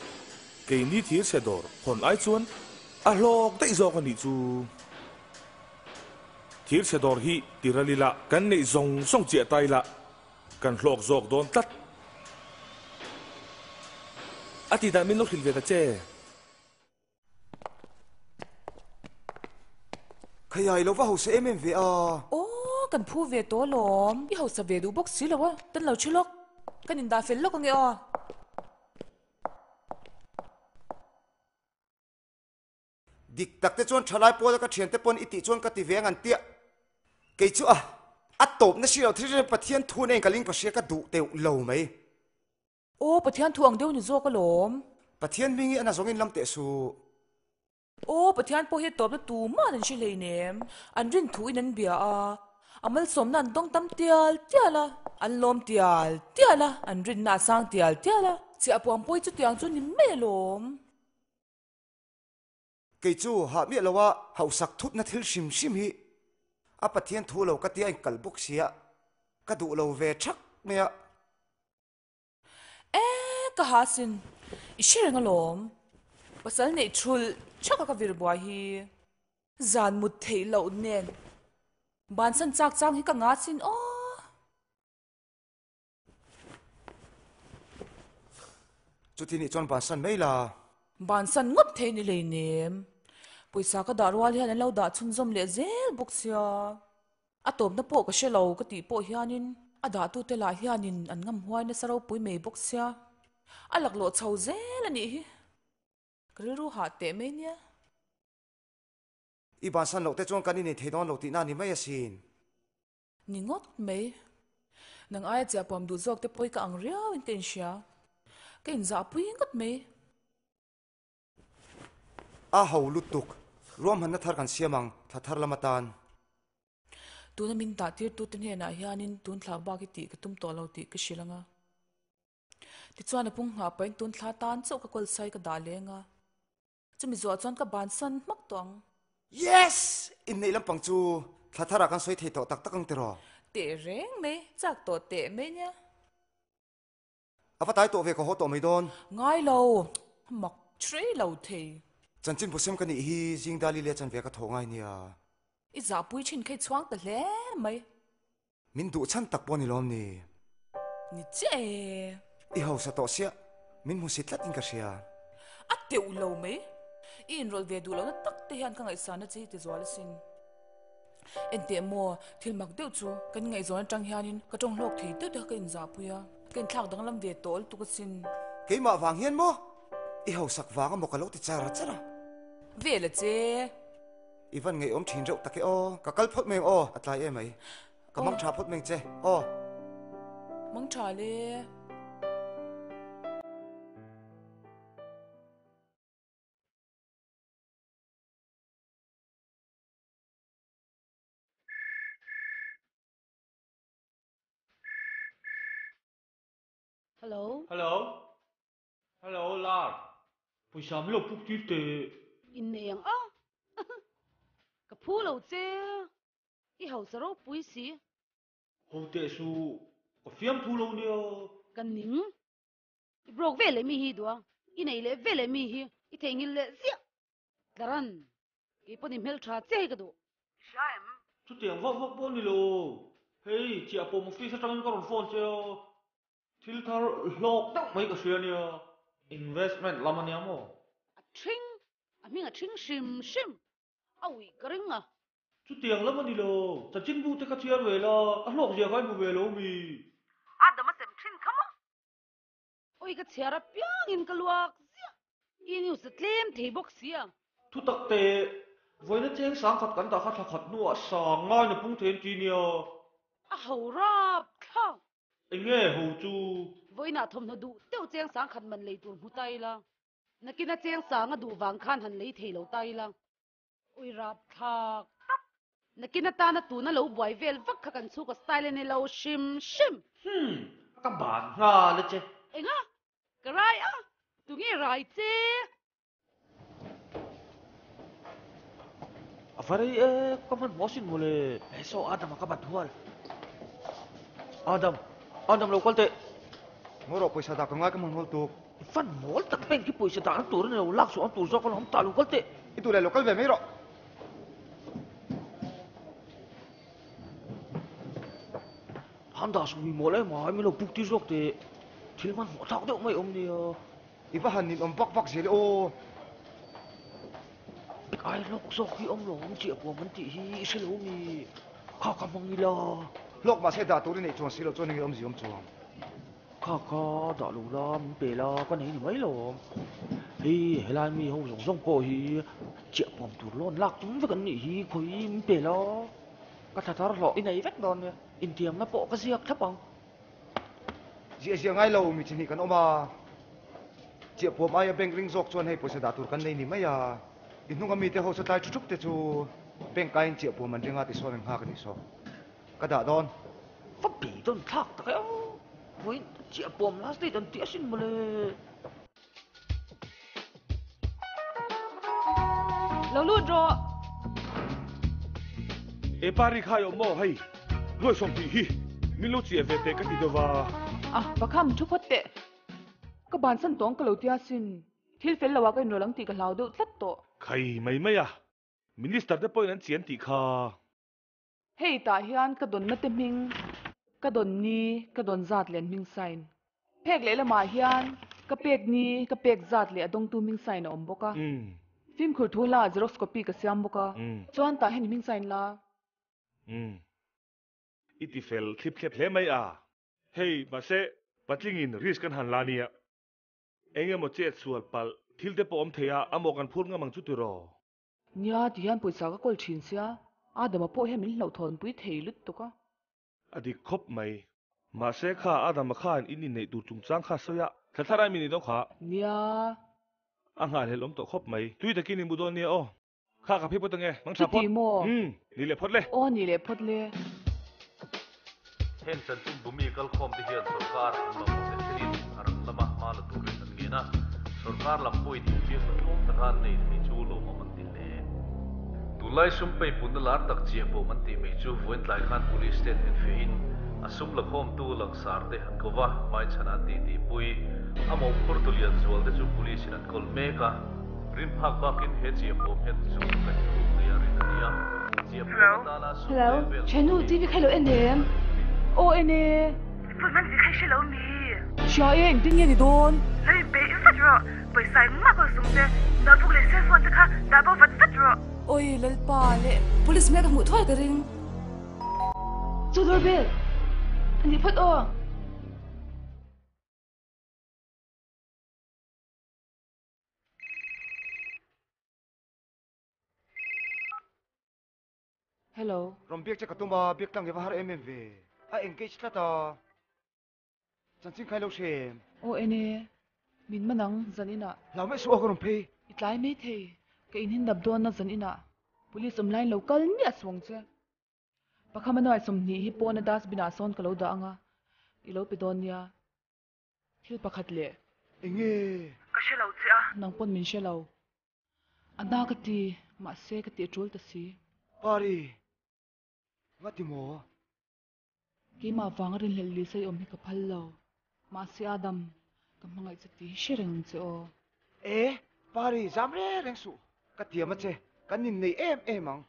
keini thir chhe dawr hawn ai chuan a hlawk daih zawk a nih chu. Thir chhe dawr hi tiral ila kan neih zawng zawng chiah ta ila Kan hlawk zawk dawn tlat. A ti dan min lo hrilh ve ta che. Khaiai lo va hausa em em ve a. Aw, kan phu ve tawh alawm. I hausa ve duh bawk si lo a, kan lo thi lawk. Kan indah fel lawk ange aw. Dik tak te chuan thalai pawla ka thiante pawn i tih chuan ka ti ve ang an tia. Kei chu a a tawpna si lo thil hrem Pathian thu nen ka ling pa hria ka duh teuh lo mai. Aw Pathian thu ang deuh ni zawk alawm. Pathian hming hi a na zawng in lam teh suh. Aw Pathian pawh hi a tawpna tumah an hre hleinem. An rin thu in an bia a, a malsawmna an dawng tam tial tial a, an lawm tial tial a, an rinna a sang tial tial a. Chiahpuam pawh hi chutiang chu ni mai alawm. Kei chu hah miah lo a hausak thutna thil hrim hrim hi a Pathian thu lo ka tia in kal bawk sia ka duh lo ve thak mai a. E ka ha sin, i hre reng alawm. Pasal neih thulh thak a ka vir buai hi. Zan mut theih loh nen bansan chak chang hi ka nga sin aw. Chuti nih chuan bansan mai la. Bansan ngawt thei ni hleinem. Pawisa ka dah rual hian an lo dah chhunzawm leh zel bawk sia. A tawpna pawh ka hre lo ka tih pawh hianin a dahtute lah hianin an ngam huai nasa ropui mai bawk sia. A laklawh chho zel a nih hi. Ka rilru hah teh mai nia. I bansan loh te chuan kan inei thei dawn lo tihna a ni mai asin. Ni ngawt mai. Nang aia chiahpuam duh zawk te pawh hi ka ang riau in ka inhria. Ka inzahpui ngawt mai. A ho lutuk. Ruahmanna thar kan siam ang, thla thar lam atan. Tuna min dah tirtute hnenah hianin tun thla bak hi tih ka tum tawh lo tih ka hrilh ang a. Tichuan a pung nghah pahin tun thla tan chauh ka kawl sai ka dah leng a. Chumi zuah chuan ka bansan hmak tawh ang. Yes! Inneih lampang chu thla tharah kan sawi thei tawh tak tak ang tiraw? Teh reng mai, chak tawh teh mai nia. A va tai tawh ve ka haw tawh mai dawn. Ngai lo, mak threi lo thei. Chanchin busem ka nih hi zing dali leh chanve ka thaw ngai nia. I zahpui thin kha i chhuang ta hle mai. Min duh chhan tak pawh ni lawm ni. Ni chiah e. I hausa tawh siah, min hmu si tlat in ka hria. A teuh lo mai. I inrawlh ve duh lohna tak te hian ka ngaihsana che hi ti zual asin. Enteh maw, thil mak deuh chu kan ngaihzawn atang hianin ka tawng hlawk thei deuh deuh ka inzahpui a, ka inthlak danglam ve tawh lutuk asin. Keimah vang hian maw? I hausak vang amaw ka lo ti char char a. Vel a che. I van ngeiawm thin reuh tak e aw. Ka kal phawt mai ang aw, a tlai em mai. Ka mang tha phawt mai ang che aw. Mang tha le. Hello. Hello. Hello Lar. Pawisa min lo puk tir teh. Innei ang a. Ka phu lo che. I hausa ropui si. Ho teh su. Ka fiam thu lo nia. Ka ning. I broke ve leh mi hi duh a. I nei leh ve leh mi hi. I theihnghilh leh ziah. Tlaran, kei pawh ni hmeltha che hi ka duh. I hria em? Chutiang vak vak pawh ni lo. Hei, Chiahpawm office atangin ka rawn phone che a. Thil thar hlawk deuh mai ka hria nia. Investment lam a nia maw? A thring, a hming a thring hrim hrim. A uih ka ring a. Chutiang lam a ni lo. Chanchinbu te kha chhiar ve la, a hlawk zia kha i hmu ve lo mi? A dam a sem thin kha maw? Awi ka chhiar apiangin ka luak ziah. I news a tlem thei bawk sia. Thu tak teh, vawiina cheng sang khat kan dah kha thla khat hnuah sang ngain a pung thei an ti nia. A ho rap thlak. Enge ho chu? Vawiinah thawmhnaw duh deuh cheng sang khat man lei tur hmu ta ila. Nakina cheng sang a duh vang khan han lei thei lo ta ila. Ui rap thlak tawp. Nakin atana tuna lo buai vel vak kha kan chhuk a style a ni lo hrim hrim. Hmm, ka ban nghal a che. Enga? Ka rai a? Tunge rai che? A va rei e, ka hmanhmawh asin mawle. He saw Adam a ka bat hual. Adam, Adam lo kal teh. Ngaw rawh pawisa dah ka ngai ka hmanhmawh lutuk. I fan mawl tak bank hi pawisa dah na tur a ni lo, lak chhuah ang tur zawk a lawm, tah lo kal teh. I duh leh lo kal ve mai rawh. Han dah suh mi mawl em a, min lo book tir zawk teh. Thil hmanhmawh thlak deuh mai awm nia. I va han ninawm vak vak zel e aw. Ai hlawk zawk hi awm lo ang chiah puam an tih hi i hre lo mi? Kha ka hmang ila. Hlawk mahse dah tur i neih chuang si lo chuan enge awmzia awm chuang. Kha kha dah lo la min pe la ka nei ni mai lo. Hei helai mi ho zawng zawng pawh hi chiah puam tur loan lak tum vek an nih hi khawi min pe la. Ka thla thar hlawh i nei vek dawn nia. Intiamna pawh ka ziak thlap ang. Ziah ziah ngai lo mi chi hnih kan awm a, chiah puam aia bank ring zawk chuan hei pawisa dah tur kan nei ni mai a, i hnunga mite ho satlai thu thup te chu bank aiin chiah puam an ring a tisawn an nghak a nih saw. Ka dah dawn. Va beidawn thlak tak e aw, vawiin chiah puam last date an tih asin mawle. Lo lut rawh. E pari khai awm maw hei nuai sawm tih hi min lo chiah ve teh ka ti deuh va. A va kham thu phawt teh. Ka bansan tawng ka lo tia sin. Thil fel lo ah ka inrawlh ang tih ka hlau deuh tlat tawh. Khai mai mai a, Minister te pawhin an chian tih kha. Hei tah hian ka dawnna te hming, ka dawn ni, ka dawn zat leh an hming sign. Phek lehlamah hian ka pek ni, ka pek zat leh a dawngtu hming sign a awm bawk a. Fimkhur thu hla xerox copy ka siam bawk a. Chuan tah hian i hming sign la. I ti fel thlip thlep hle mai a. Hei mahse patlingin risk kan han la nia. Eng emaw chet sual palh thil te pawh awm thei a, amaw kan phur ngam ang chu tiraw? Nia, ti hian pawisa ka kawl thin sia, Adama pawh hian min hlauhthawnpui thei lutuk a. A dik khawp mai. Mahse kha Adama khan in inneih tur chungchang kha sawi a, thla thar aimi ni deuh kha. Nia. A nghahhlelh awm tawh khawp mai. Tui takin i mu dawn nia aw. Kha ka phei phawt ange, mang tha phawt. Chuti maw? Umm, ni leh phawt le. Aw ni leh phawt le. Heng chanchin bumi kalkhawmte hian sorkar an mamawhte thlenin a rang lama hma la turin an ngen a, sorkar lam pawhin inbiakna tlawm taka an nei thei chu lawmawm an ti hle. Tunlai sum peipunna lar tak chiah pawh an tih mai chu vawiin khan Police ten enfiahin a sum lakhawmtu langsar te an ko va, hmaichhana an tih tihpui a mawhphurtu lian zual te chu Police in an kawl mek a. Rin phak bakin he chiah pawm hian sum kaih khum nei a rin a ni a, chiah pawm atana sum Hello, leng vel Chhenu, TV kha i lo en em? Aw en e. Phone hman zia kha i hre lo mi? Hria e, engtin nge ni dawn? Lo inpeih vat rawh, pawisa engmah pawh sum che, notebook leh cell phone te kha dah bo vat vat rawh. Oi Lalpa leh Police hmel ka hmuh thuai ka ring. Chu doorbell a nih phawt aw. Hello. Rawn biak che ka tum a, biak tlang i va har em em ve. A engage tlat a. Chanchin khai lo hre em? Aw en e, min man ang zan inah. Hlau mai suh a ka rawn phei. I tlai mai thei, ka inhin dap dawn a zan inah. Police awm laiin lo kal miah suh ang che. Pakhama nuai 20 hi pawna dustbin ah sawn ka lo dah ang a, i lo pe dawn nia. Thil pakhat leh. Enge? Ka hre lo che a. Nang pawn min hre lo. A na ka ti, mahse ka tih a tul ta si. Pari, nga ti maw? Keimah vanga rinhlelh Lisa i awm hi ka phal lo. Mahse Adam, ka hmangaih che tih hi hre reng ang che aw. E, Pari, zam reng reng suh. Ka tiam a che, kan innei em em ang.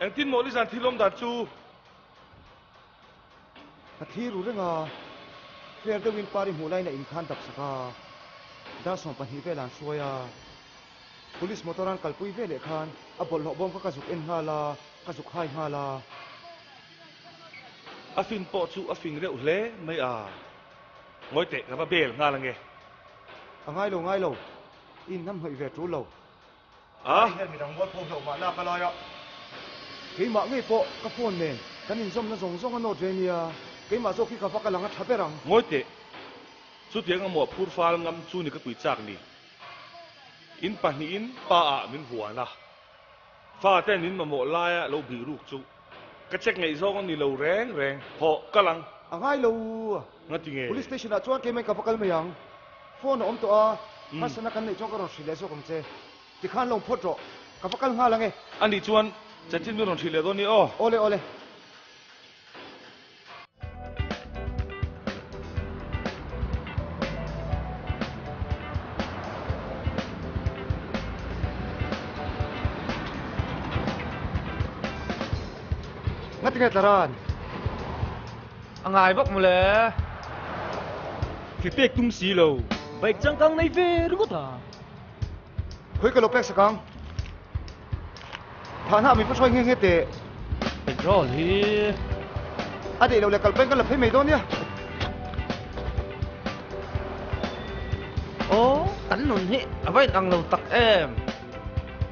Engtin maw Lizan thil awm dan chu? Ka thlir ru reng a, fair deuhin Pari hmuh laiin a inkhan dap sak a, dar 20 vel an hruai a, Police motor an kalpui ve leh khan a bawlhhlawh bawm kha ka zuk en nghal a, ka zuk hai nghal a. A fin pawh chu a fing reuh hle mai a. Ngawi teh, ka va bel nghal ange. A ngai lo, ngai lo. I inhnam hnawih ve tul lo. A? Hei hian midang mual pho hlauh mah lak a lai a. Keimah ngei pawh ka phone nen kan inzawmna zawng zawng a nawt ve nia. Keimah zawk hi ka va kal ang a tha ber ang. Ngawi teh, chutiang a muah phur fal ngam chu ni ka pui chak ni. In pahnihin pa ah min huan a. Fa ten min mamawh laia lo bih ruk chu ka check ngaih zawng a ni lo reng reng. Hawh, kal ang. A ngai lo. Ngati nge? Police station ah chuan keimah in ka va kal mai ang. Phone a awm tawh a, harsatna kan neih chuan ka rawn hrilh leh zawk ang che. Tikhan lo phawt rawh. Ka va kal nghal ang e. Anih chuan chanchin min rawn hrilh leh dawn ni aw. Awle, awle. Ngati nge tlaran? A ngai bawk mawle. Thli pek tum si lo. Bike changkang nei ve ringawt a. Khawi ka lo pek sak ang. Thah hna min hruai nghe nghe teh. Petrol hi. A deih lo leh kal peng kan la phei mai dawn nia. Aw, kan nun hi a va inang lo tak em.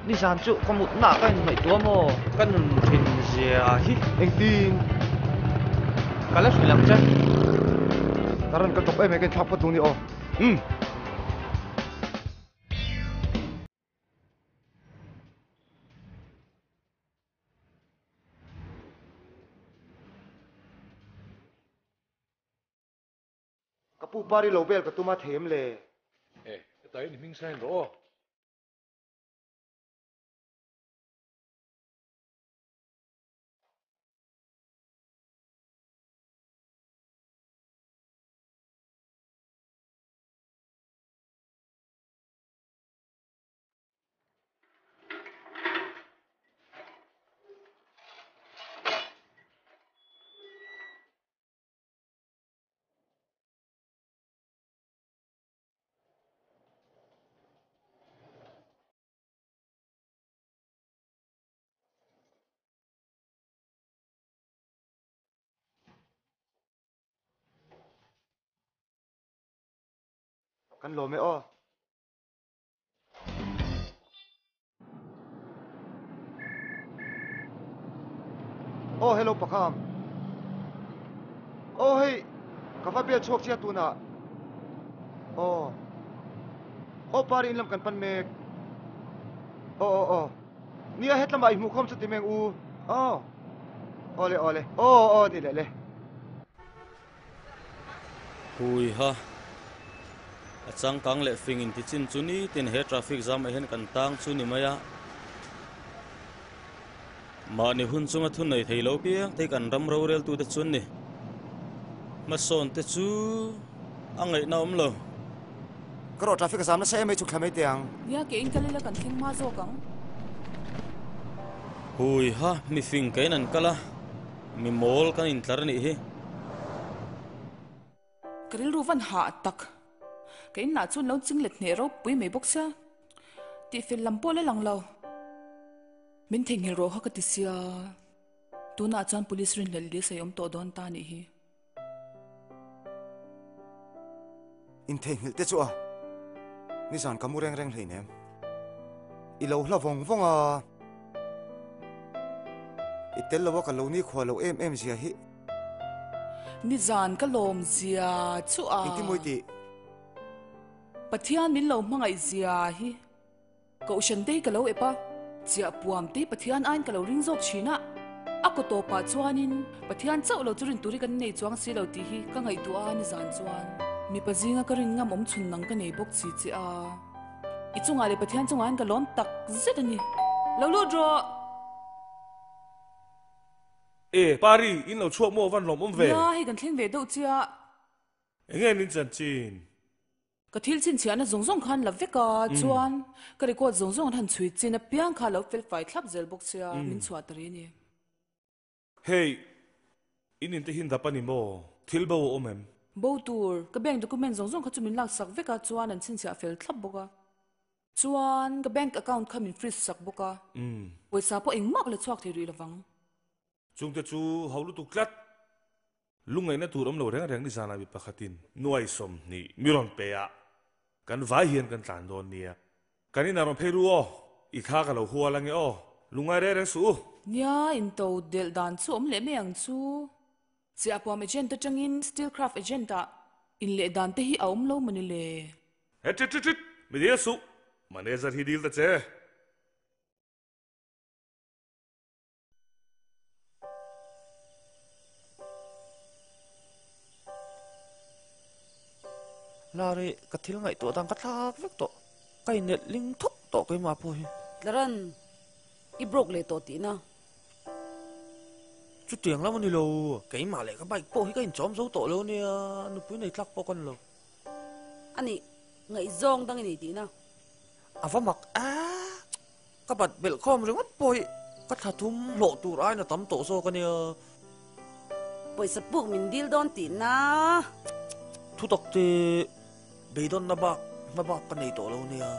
Nizan chu ka mutna ka inhnaih maw? Ka nun thin zia hi. Engtin? Ka la hrilh ang che. Ka rawn kal tawp em em ka inthlak phawt duh ni aw. Umm. Ka pu pari lo bel ka tum a thei em le? E, hetah hian i hming sign rawh aw. Kan lawm e aw. Aw hello Pakham. Aw hei ka va bel chhuak chiah tunah. Aw. Aw Pari in lam kan pan mek. Aw aw aw. Nia hetlamah i hmuh khawm chu ti meng u. Aw. Awle awle. Aw aw ni leh le. Huiha. A changkang leh fing inti chin chu nitin he traffic jam ah hian kan tang chu ni mai a. Mahni hun chunga thu nei thei lo piang te hi kan ram roreltute chu an ni. Hmasawn te chu a ngaihna awm lo. Ka rawh traffic a zam nasa em mai chhuk thla mai teh ang. Nia ke in kal ila kan thleng hma zawk ang. Huiha mifing kein an kal a. Mi mawl kan intlar a nih hi. Ka rilru van hah tak. Ka inlah chuan lo ching let hneh ropui mai bawk sia. Tihfel lam pawh la lang lo. Min theihnghilh rawh kha ka ti sia. Tunah chuan police rinhlelh leh sawi awm tawh dawn ta nih hi. Intheihnghilh te chu a, nizan ka mu reng reng hleinem. I lo hla vawng vawng a, i tel lo a ka lo nikhua lo em em zia hi. Nizan ka lawm zia chu a. Engtin mawi tih? Pathian min lo hmangaih zia hi. Kohhran te hi ka lo ep a, chiah puam te hi Pathian aiin ka lo ring zawk thin a, a kaw tawpah chuanin Pathian chauh lo chu rin tur hi kan nei chuang si lo tih hi ka ngaihtuah a nizan chuan mipa zinga ka rin ngam awm chhun nang ka nei bawk chi che a, i chungah leh Pathian chungah hian ka lawm tak zet a ni. Lo lut rawh! E, Pari, in lo chhuak maw van lawm awm ve? Nia, hei kan thleng ve deuh chiah. Enge min chanchin? Ka thil chhinchhiahna zawng zawng khan la vek a, chuan ka record zawng zawng an han chhui chin apiang kha a lo fel fai thlap zel bawk sia, min chhuah ta rih a ni. Hey, in inte hi dap a ni maw? Thil bo a awm em? Bo tur, ka bank document zawng zawng kha chu min lak sak vek a, chuan an chhinchhiah fel thlap bawk a. Chuan ka bank account kha min freeze sak bawk a, pawisa pawh engmah ka la chhuak thei rih lovang. Chungte chu ho lutuk tlat. Lungngaihna tur awm lo reng reng nizanah mi pakhatin nuai 20 mi rawn pe a, kan vai hian kan tlan dawn nia. Kan inah rawn phei ru aw, i thla ka lo hual ange aw, lungngai reng reng suh u. Nia, into delh dan chu awm leh mai ang chu. Chiahpuam agent atangin Steelcraft agent ah inleh dan te hi a awm lo mawni le. He ṭit ṭit ṭit, mi dil suh, manager hi dil ta che. Lari, ka thil ngaihtuah dan ka thlak vek tawh. Ka inelh ling thawk tawh keimah pawh hi. Tlaran, i broke leh tawh tihna. Chutiang lam a ni lo, keimah leh ka bike pawh hi ka inchawm zo tawh lo nia, nupui nei tlak pawh ka ni lo. A nih, ngaihzawng dang i nei tihna. A va mak a. Ka bat belh khawm ringawt pawh hi ka thla thum hlawh tur aiin a tam tawh zawk a nia. Pawisa puk min dil dawn tihna. Thutak te beidawnna bak hma bak ka nei tawh lo nia.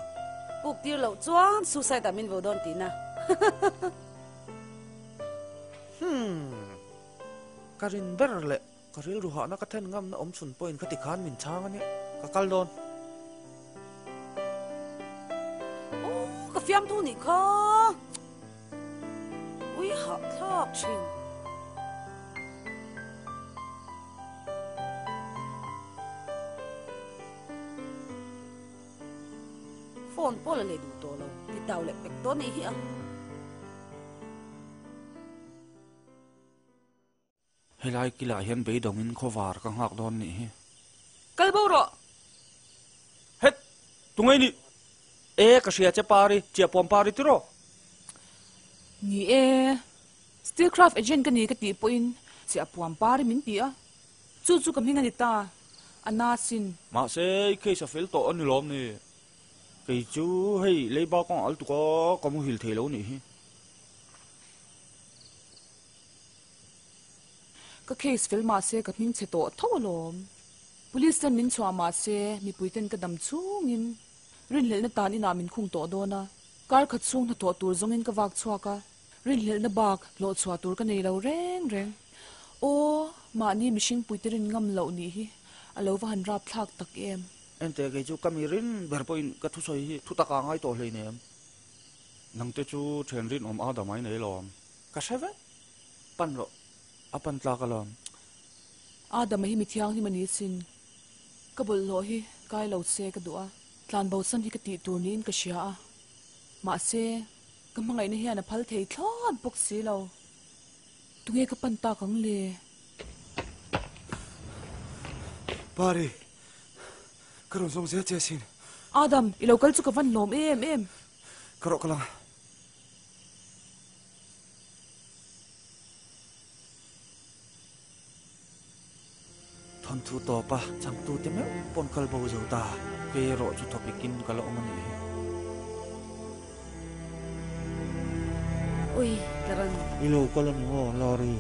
Puk tir loh chuan suicide ah min vo dawn tihna. Hmm. Ka rin ber leh ka rilru hahna ka then ngamna awm chhun pawhin ka tikhan min chhang a nia. Ka kal dawn. Aw, ka fiamthu nih kha. Ui hah thlak thin. Phone pawh la leh duh tawh lo. Ti tau leh pek tawh nih hi a. Helai kilah hian beidawngin khawvar ka nghak dawn nih hi. Kal bo rawh! Het! Tunge nih? E, ka hria che Pari, Chiahpuam Pari tiraw? Ni e, Steelcraft agent ka ni ka tih pawhin Chiahpuam Pari min ti a, chu chu ka hming a ni ta, a na sin. Mahse, i case a fel tawh a ni lawm ni? Kei chu hei leiba kawng al tuk a, ka muhil thei lo nih hi. Ka case fel mahse ka hming chhe tawh tho alawm. Police ten min chhuah mahse mipui ten ka dam chungin rinhlelhna tan inah min khung tawh dawn a. Kar khat chhung hnathawh tur zawngin ka vak chhuak a, rinhlelhna bak hlawh chhuah tur ka nei lo reng reng. Aw, mahni mihring puite rin ngam loh nih hi a lo va han rap thlak tak em. Ente kei chu ka mi rin ber pawhin ka thusawi hi thutak ah ngai tawh hleinem. Nangte chu thian rinawm a damai nei lawm. Ka hre vek. Pan rawh. A pan tlak alawm. Adama hi mi thianghlim a ni sin. Ka bawlhhlawh hi kai lo se ka duh a, tlan bosan hi ka tih tur niin ka hria a. Mahse, ka hmangaihna hian a phal thei thlawt bawk si lo. Tunge ka pan tak ang le? Pari, ka rawn zawng zel che asin. Adam, i lo kal chu ka van lawm em em. Ka rawh ka lang. Thawnthu tawpa changtute meuh pawn kal bo zo ta, kei erawh chu thawpikin ka la awm a nih hi. Ui, Taran. I lo kal a ni maw, Lori?